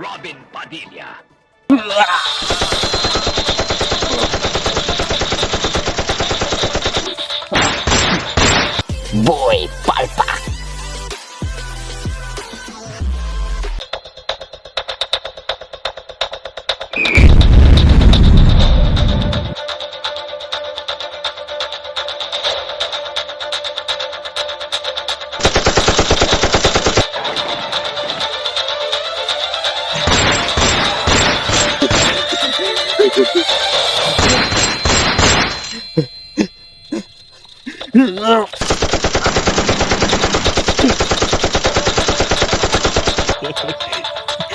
Robin Padilla. Boy Palpak!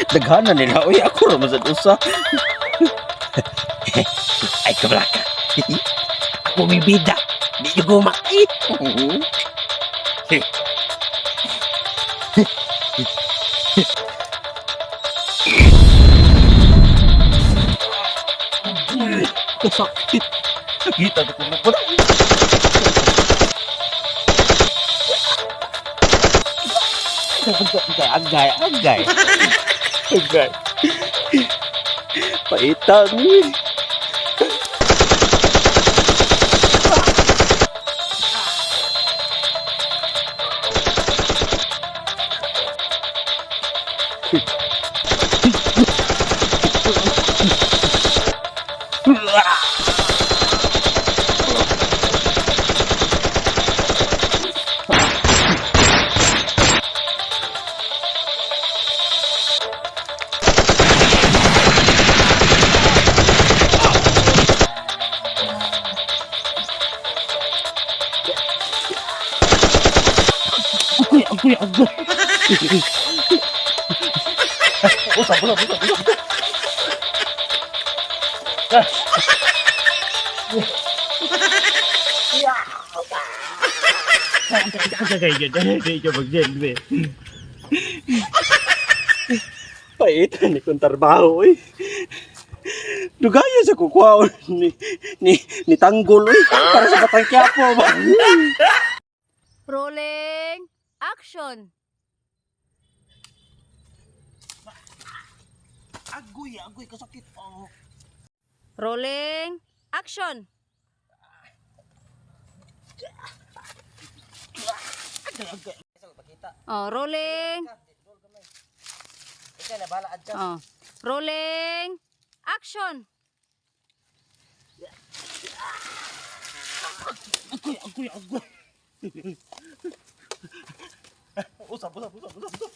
Daghana nila, uy, ako ra man sad usa. Ay, kablaka. Ako may bida. Di yung guma. Kasakit. Nakita ko na pala. Agay, agay, agay. Agay. Paitan ni. Agoy, agoy, agoy. Usap, usap, usap, usap. Paitan ni kong trabaho, oy. Dugaya sa kukuha ni Tanggol, oy. Para sa Batang Quiapo ba? Rolling, action! Agoy, agoy, kasakit. Oh. Rolling, action! Oh, rolling. Oh, rolling, action! Agoy, agoy, agoy. Usap, usap, usap, usap, usap.